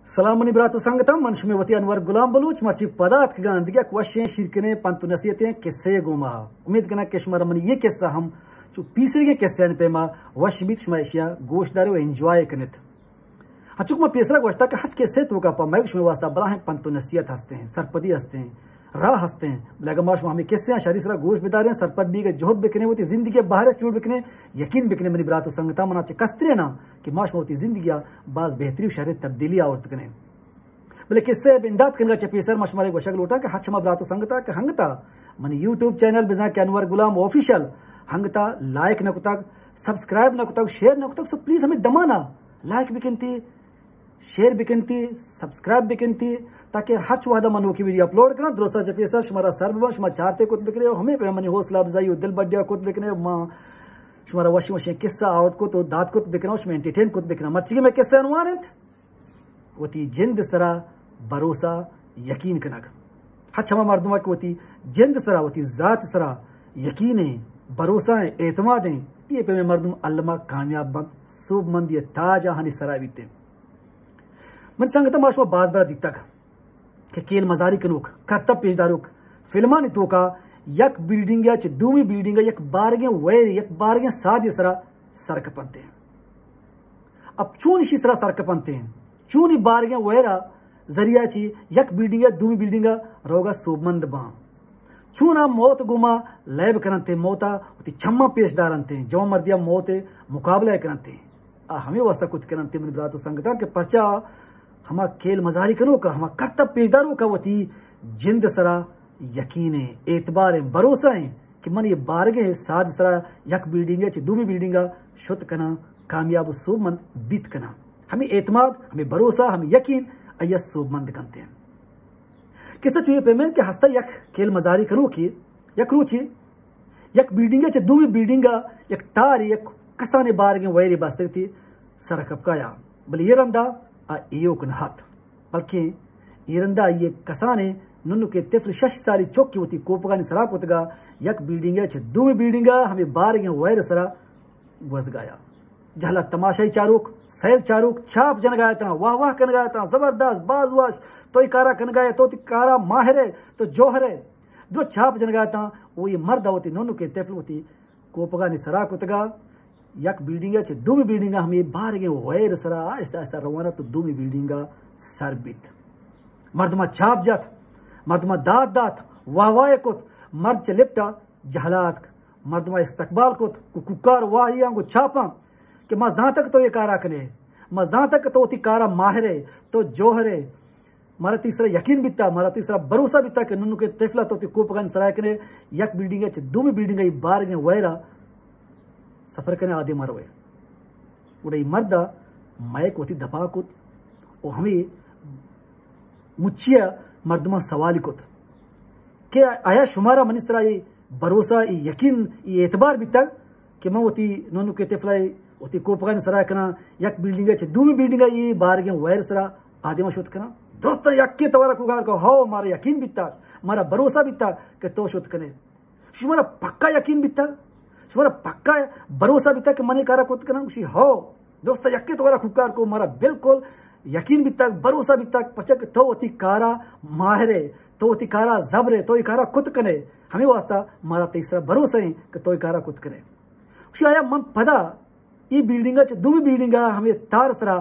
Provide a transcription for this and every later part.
سلام منی برات و سنگتاں، من شمے وتی انور غلام بلوچ، مرچی پدا اتکگاں دگہ یک وشیں شیرکنیں پنت و نصیحتیں قصے گوما۔ امید کناں کہ شمارا منی یہ قصہ ہم چو پیسریگیں قصے پیما وش بیت، شما اشیا گوش دارے و انجوائے کنت۔ ہنچو کہ ما پیسرا گوشتا کہ ہرچ قصے توکا پہ مئے شمے واسطہ بلاہیں پنت و نصیحت ہستیں، سرپدی ہستیں، راہ ہستیں۔ بلے اگہ ما شما ہمیں قصے شری سرا گوش بداریں، سرپد بیگا جہد بکنیں، وتی زندگی بہرش جوڑ بکنیں، یقین بکنیں منی برات و سنگتاں، منا چہ کسترے نا کہ ما شما وتی زندگی باز بہتری و شر تبدیلی آورت کنیں۔ بلے قصہ بندات کنگا چہ پیسر ما شمارے گوشگ لوٹاں کہ ہرچ ہما برات و سنگتا کہ ہنگتا منی یوٹیوب چینل بزاں کہ انور غلام آفیشل، ہنگتا لائک نہ کتگ، سبسکرائب نہ کتگ، شیئر نہ کتگ، سو پلیز ہمیں دمانا لائک بکنتی، شیئر بکنتی، سبسکرائب بکنتی، تاکہ ہرچ وہدا من نوکی ویڈیو اپلوڈ کناں، درستا چہ پیسر شمارا سر بباں، شما چارتے کت بکنے، ہمیں پہ منی حوصلہ افزائی و دل بڈیا کت بکنے، ما شمارا وشی وشیں قصہ آورت کت و دات کت بکناں، شما انٹرٹین کت بکناں۔ مرچی کہ میں قصہ عنوان انت وتی جند سرا بھروسہ، یقین کنگ۔ ہرچ ہما مردم کہ وتی جند سرا، وتی ذات سرا یقین ہیں، بھروسہ ہیں، اعتماد ہیں، یہ پہ مردم علما کامیاب بنت، سوب مند یہ تاج آہانی سرا بیتے۔ من سنگت ما شما باز برا دیتگ کہ کیل مزاری کنوک، کرتب پیش داروک، فلمانی توکا یک بلڈنگ یا چہ دومی بلڈنگ یک بارگیں ویر، یک بارگیں سادی سرا سر کپنتے۔ اب چون اشی سرا سر کپنتے؟ چونی بارگیں ویرا ذریعہ چی یک بلڈنگ یا دومی بلڈنگ روگا سوبمند باں؟ چون آ موت گوما لیب کننتے، موتا وتی چماں پیش دارنتے، جوان مردیا موت مقابلہ کننتے؟ آ ہمیں واسطہ کت کننتے من برات و سنگتاں کہ پرچا ہما کیل مزاری کنوکا، ہما کرتب پیش داروکا وتی جند سرا یقین ہیں، اعتبار ہیں، بھروسہ ہیں کہ من یہ بارگہ ساد سرا یک بلڈنگ چہ دومی بلڈنگ شت کناں، کامیاب و سوبمند بیت کناں۔ ہمیں اعتماد، ہمیں بھروسہ، ہمیں یقین آیا سوبمند کنتے ہیں۔ قصہ چوئے پیمیں کہ ہستا یک کیل مزاری کنوکی یک روچی یک بلڈنگ چہ دومی بلڈنگ یک تاری یک کسانے بارگیں ویری بستگتی سر کپکایا، بلے یہ رندا آ ایوک نہ ہت، بلکیں یہ رندا یہ کسانے ننکے طفل شش سالی چوکی وتی کوپگانی سرا کتگا، یک بلڈنگ چہ دومی بلڈنگ ہمیں بارگیں ویر سرا گوزگایا۔ جہلا تماشائی چاروک، سیل چاروک چاپ جنگایتاں، واہ واہ کنگایتاں، زبردست، باز وش، تو ای کارا کنگایے، تو تی کارا ماہر ہے، تو جوہر ہے۔ درو چاپ جنگایتاں، وہ یہ مرد وتی ننکے طفل وتی کوپگانی سرا کتگا، یک بلڈنگ چہ دومی بلڈنگ ہمیں بارگیں ویر سرا آہستہ آہستہ روانا تو دومی بلڈنگ سر بیت۔ مردما چاپ جت، مردما داد دات، واہ واہ کت، مرد چہ لپٹا جہلا اتک، مردما استقبال کت، کو کوکار واہیاں گو چاپاں کہ ما زانتگ تو یہ کارا کنے، ما زانتگ کہ تو وتی کارا ماہر ہے، تو جوہر ہے، مارا تئی سرا یقین بیتا، مارا تئی سرا بھروسہ بیتا کہ ننکے طفلا تو وتی کوپگانی سرا کنے، یک بلڈنگ چہ دومی بلڈنگ ای بارگیں ویرا سفر کنے آدے مروے۔ گڑا ای مردا مائک وتی دپا کت و ہمیں مچیا مردماں سوالی کت کہ آیا شمارا منی سرا یہ بھروسہ، یہ یقین، یہ اعتبار بیتگ کہ من وتی ننکے طفلا وتی کوپگانی سرا کناں، یک بلڈنگ چہ دومی بلڈنگ یہ بارگیں ویر سرا آدما شت کناں؟ درستاں یکیں توارا کوکار کو، ہو، مارا یقین بیتگ، مارا بھروسہ بیتگ کہ تو شت کنے۔ شمارا پکا یقین بیتگ؟ شمارا پکا بھروسہ بیتگ کہ من اے کارا کت کناں؟ گوشی، ہو۔ دوستا یکے توارا کوکار کو، مارا بالکل یقین بیتگ، بھروسہ بیتگ، پرچا کہ تو وتی کارا ماہر ہے، تو وتی کارا زبر ہے، تو اے کارا کت کنے، ہمیں واسطہ مارا تئی سرا بھروسہ ہیں کہ تو اے کارا کت کنے۔ گوشی، آیا من پدا ای بلڈنگا چہ دومی بلڈنگا ہمیں تار سرا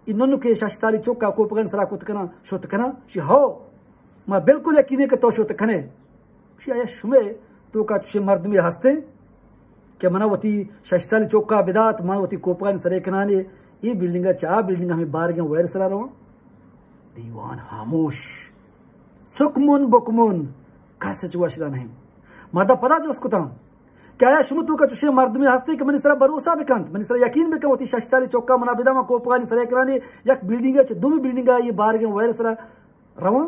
ای ننکے شش سالی چوکا کوپگانی سرا کت کناں، شت کناں؟ گوشی، ہو، ما بالکل یقین ہے کہ تو شت کنے۔ گوشی، آیا شمے توکا چشیں مردمے ہستیں کہ منا وتی شش سالی چوکا بدات، من وتی کوپگانی سرے کنانے، ای بلڈنگا چہ آ بلڈنگا ہمیں بارگیں ویر سرا رواں؟ دیوان ہاموش، سکمون بکمون، کس ہچ گوشگا نہیں۔ مردا پدا جست کتاں کہ آیا شما توکا چشیں مردمے ہستیں کہ منی سرا بھروسہ بکنت، منی سرا یقین بکنت، وتی شش سالی چوکا منا بدا، من کوپگانی سرے کنانے، یک بلڈنگا چہ دومی بلڈنگا یہ بارگیں ویر سرا رواں؟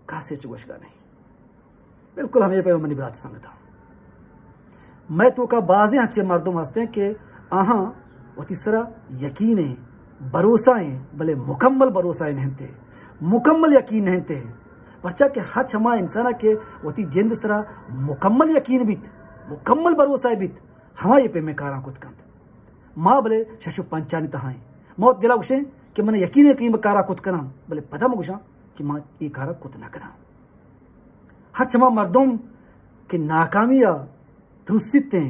کس ہچ گوشگا نہیں۔ بالکل ہمیں پہ منی برات سنگتاں، مئے توکا بازیں ہنچیں مردم ہستیں کہ آہاں وتی سرا یقین ہیں، بھروسہ ہیں، بلے مکمل بھروسہ ہیں نہنتے، مکمل یقین نہنتے۔ پرچا کہ ہرچ ہما انسانا کہ وتی جند سرا مکمل یقین بیت، مکمل بھروسہ بیت، ہما یہ پیمیں کاراں کت کنت۔ ما بلے شش و پنچانی تہا ایں۔ ما وت دلا گوشیں کہ من یقین ایں کہ اے کارا کت کناں، بلے پدا من گوشاں کہ من اے کارا کت نہ کناں۔ ہرچ ہما مردم کہ ناکامی ءَ ترسیت ایں،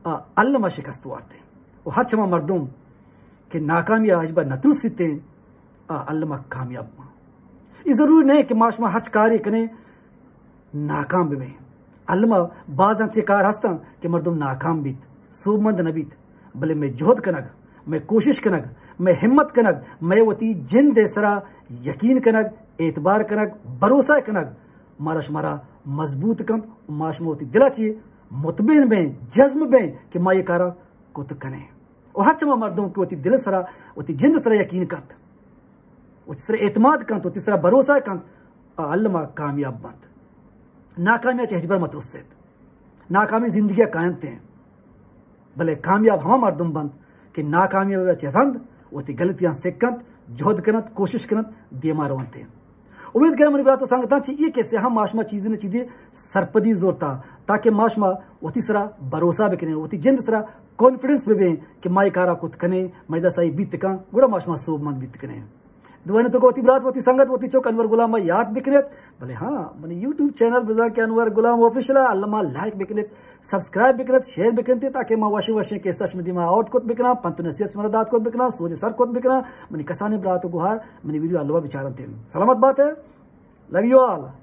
آ الما شکست وارت ایں۔ و ہرچ ہما مردم کہ ناکامی ءَ ہچبر نہ ترسیت ایں، آ الما کامیاب باں۔ اے ضروری نہ ایں کہ ما شما ہرچ کارے کنیں ناکام ببیں۔ الما باز انچیں کار ہستاں کہ مردم ناکام بیت، سوبمند نہ بیت، بلے مئے جہد کنگ، مئے کوشش کنگ، مئے ہمت کنگ، مئے وتی جند ءِ سرا یقین کنگ، اعتبار کنگ، بھروسہ کنگ، مارا شمارا مضبوط کنت و ما شما وتی دل ءَ چہ مطمئن بیں، جزم بیں کہ ما اے کارا کت کنیں۔ و ہرچ ہما مردم کہ وتی دل ءِ سرا، وتی جند ءِ سرا یقین کنت، وتی سرا اعتماد کنت، وتی سرا بھروسہ کنت، آ الما کامیاب بنت۔ ناکامی ءَ چہ ہچبر مہ ترسیت۔ ناکامی زندگی ءَ کاینت ایں، بلے کامیاب ہما مردم بنت کہ ناکامی ءَ چہ رند وتی غلطیاں سک کنت، جہد کنت، کوشش کنت، دیما رونت ایں۔ امید کناں منی برات و سنگتاں، چہ اے قصہ ءَ ہم ما شما چیزے نہ چیزے سرپدی زرتا، تاکہ ما شما وتی سرا بھروسہ بکنیں، وتی جند ءِ سرا کانفیڈنس ببیں کہ ما اے کارا کت کنیں، مئے دستا اے بیت کن، گڑا ما شما سوبمند بیت کنیں۔ دعائیں تو کہ وتی برات، وتی سنگت، وتی چک انور غلام ءَ یات بکنیت۔ بلے ہاں، منی یوٹیوب چینل بزاں کہ انور غلام آفیشل ءَ الما لائک بکنیت، سبسکرائب بکنیت، شیئر بکنیت، تاکہ ما وشیں وشیں قصہ شمئے دیما آورت کت بکناں، پنت و نصیحت شمارا دات کت بکناں، سوج سر کت بکناں۔ منی کسانیں برات و گہار منی ویڈیو الما بچارنت۔ سلامت بات ئے۔ Love you all.